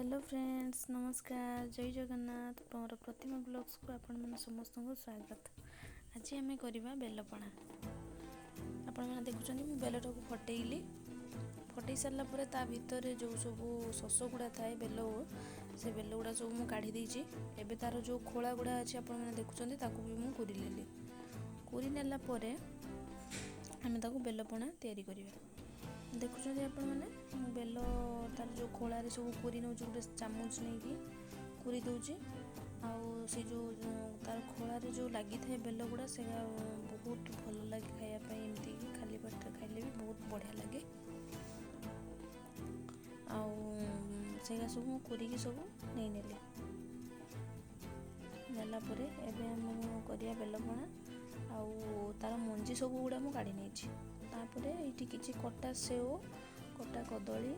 Hello friends, ନମସ୍କାର, ଜୟ ଜଗନ୍ନାଥ। ମୋର ପ୍ରତିମା ବ୍ଲଗ୍ସକୁ ଆପଣମାନେ ସମସ୍ତଙ୍କୁ ସ୍ୱାଗତ। ଆଜି ଆମେ କରିବା ବେଲପଣା। ଆପଣମାନେ ଦେଖୁଛନ୍ତି ମୁଁ ବେଲଟାକୁ ଫଟେଇଲି। ଫଟେଇ ସାରିଲା ପରେ ତା ଭିତରେ ଯେଉଁ ସବୁ ଶସ ଗୁଡ଼ା ଥାଏ ବେଲ, ସେ ବେଲ ଗୁଡ଼ା ସବୁ ମୁଁ କାଢ଼ି ଦେଇଛି। ଏବେ ତାର ଯେଉଁ ଖୋଳା ଗୁଡ଼ା ଅଛି ଆପଣମାନେ ଦେଖୁଛନ୍ତି, ତାକୁ ବି ମୁଁ କୁରି ନେଲି। କୁରି ନେଲା ପରେ ଆମେ ତାକୁ ବେଲପଣା ତିଆରି କରିବା। ଦେଖୁଛନ୍ତି ଆପଣମାନେ, ମୁଁ ବେଲ ତାର ଯେଉଁ ଖୋଳାରେ ସବୁ କୁରି ନେଉଛି, ଗୋଟେ ଚାମଚ ନେଇକି କୁରି ଦେଉଛି। ଆଉ ସେ ଯେଉଁ ତାର ଖୋଳାରେ ଯେଉଁ ଲାଗିଥାଏ ବେଲ ଗୁଡ଼ା, ସେଇଟା ବହୁତ ଭଲ ଲାଗେ ଖାଇବା ପାଇଁ। ଏମିତିକି ଖାଲି ପାଟିରେ ଖାଇଲେ ବି ବହୁତ ବଢ଼ିଆ ଲାଗେ। ଆଉ ସେଇଟା ସବୁ ମୁଁ କୁରିକି ସବୁ ନେଇନେଲି। ନେଲା ପରେ ଏବେ ଆମେ କରିବା ବେଲପଣା। ଆଉ ତାର ମଞ୍ଜି ସବୁ ଗୁଡ଼ା ମୁଁ କାଢ଼ି ନେଇଛି। ତାପରେ ଏଇଠି କିଛି କଟା ସେଓ, କଟା କଦଳୀ,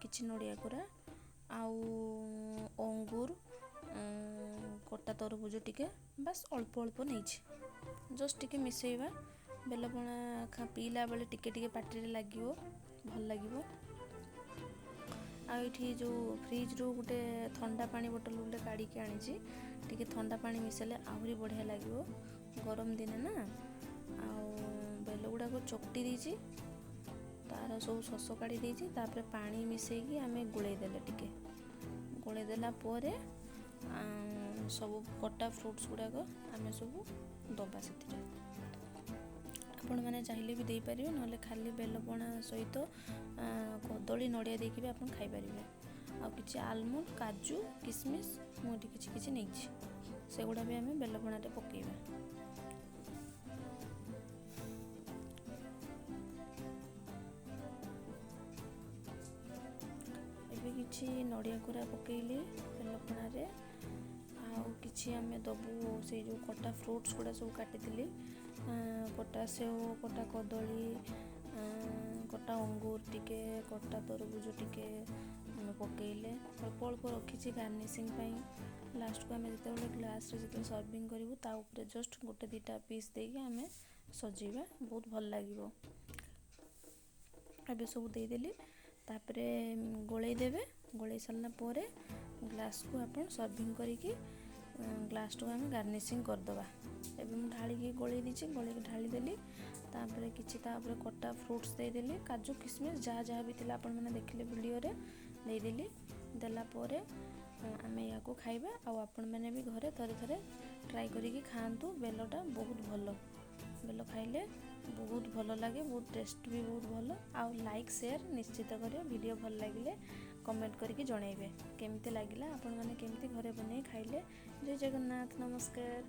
କିଛି ନଡ଼ିଆ କୋରା ଆଉ ଅଙ୍ଗୁର, କଟା ତରଭୁଜ ଟିକେ, ବାସ୍ ଅଳ୍ପ ଅଳ୍ପ ନେଇଛି। ଜଷ୍ଟ ଟିକେ ମିଶାଇବା। ବେଲପଣା ପିଇଲା ବେଳେ ଟିକେ ଟିକେ ପାଟିରେ ଲାଗିବ, ଭଲ ଲାଗିବ। ଆଉ ଏଇଠି ଯେଉଁ ଫ୍ରିଜ୍ରୁ ଗୋଟେ ଥଣ୍ଡା ପାଣି ବୋଟଲ ଗୋଟେ କାଢ଼ିକି ଆଣିଛି। ଟିକେ ଥଣ୍ଡା ପାଣି ମିଶାଇଲେ ଆହୁରି ବଢ଼ିଆ ଲାଗିବ, ଗରମ ଦିନେ ନା। ଆଉ ବେଲ ଗୁଡ଼ାକ ଚକଟି ଦେଇଛି, ତାର ସବୁ ଶସ କାଢ଼ି ଦେଇଛି। ତାପରେ ପାଣି ମିଶାଇକି ଆମେ ଗୋଳେଇ ଦେଲେ। ଟିକେ ଗୋଳେଇ ଦେଲା ପରେ ସବୁ କଟା ଫ୍ରୁଟ୍ସ ଗୁଡ଼ାକ ଆମେ ସବୁ ଦେବା ସେଥିରେ। ଆପଣମାନେ ଚାହିଁଲେ ବି ଦେଇପାରିବେ, ନହେଲେ ଖାଲି ବେଲପଣା ସହିତ କଦଳୀ ନଡ଼ିଆ ଦେଇକି ବି ଆପଣ ଖାଇପାରିବେ। ଆଉ କିଛି ଆଲମଣ୍ଡ, କାଜୁ, କିସମିସ୍ ମୁଁ ଏଠି କିଛି କିଛି ନେଇଛି, ସେଗୁଡ଼ା ବି ଆମେ ବେଲପଣାରେ ପକାଇବା। ଏବେ କିଛି ନଡ଼ିଆ କୋରା ପକାଇଲି ବେଲପଣାରେ। ଆଉ କିଛି ଆମେ ଦେବୁ ସେଇ ଯେଉଁ କଟା ଫ୍ରୁଟ୍ସ ଗୁଡ଼ା ସବୁ କାଟିଥିଲି, କଟା ସେଓ, କଟା କଦଳୀ, କଟା ଅଙ୍ଗୁର ଟିକେ, କଟା ତରଭୁଜ ଟିକେ ଆମେ ପକାଇଲେ। ଅଳ୍ପ ଅଳ୍ପ ରଖିଛି ଗାର୍ନିସିଂ ପାଇଁ। ଲାଷ୍ଟକୁ ଆମେ ଯେତେବେଳେ ଗ୍ଲାସ୍ରେ ଯେତେବେଳେ ସର୍ଭିଂ କରିବୁ, ତା ଉପରେ ଜଷ୍ଟ ଗୋଟେ ଦୁଇଟା ପିସ୍ ଦେଇକି ଆମେ ସଜେଇବା, ବହୁତ ଭଲ ଲାଗିବ। ଏବେ ସବୁ ଦେଇଦେଲି। ତାପରେ ଗୋଳେଇ ଦେବେ। ଗୋଳେଇ ସାରିଲା ପରେ ଗ୍ଲାସ୍କୁ ଆପଣ ସର୍ଭିଂ କରିକି ଗ୍ଲାସ୍ଟାକୁ ଆମେ ଗାର୍ନିସିଂ କରିଦେବା। ଏବେ ମୁଁ ଢାଳିକି ଗୋଳେଇ ଦେଇଛି, ଗୋଳେଇକି ଢାଳିଦେଲି। ତାପରେ କିଛି ତା ଉପରେ କଟା ଫ୍ରୁଟ୍ସ ଦେଇଦେଲି, କାଜୁ କିସମିସ୍ ଯାହା ଯାହା ବି ଥିଲା ଆପଣମାନେ ଦେଖିଲେ ଭିଡ଼ିଓରେ, ଦେଇଦେଲି। ଦେଲା ପରେ ଆମେ ଏହାକୁ ଖାଇବା। ଆଉ ଆପଣମାନେ ବି ଘରେ ଥରେ ଥରେ ଟ୍ରାଏ କରିକି ଖାଆନ୍ତୁ। ବେଲଟା ବହୁତ ଭଲ, ବେଲ ଖାଇଲେ ବହୁତ ଭଲ ଲାଗେ, ବହୁତ ଟେଷ୍ଟ ବି ବହୁତ ଭଲ। ଆଉ ଲାଇକ୍ ସେୟାର ନିଶ୍ଚିତ କରିବେ। ଭିଡ଼ିଓ ଭଲ ଲାଗିଲେ କମେଣ୍ଟ କରିକି ଜଣାଇବେ କେମିତି ଲାଗିଲା, ଆପଣମାନେ କେମିତି ଘରେ ବନେଇ ଖାଇଲେ। ଜୟ ଜଗନ୍ନାଥ, ନମସ୍କାର।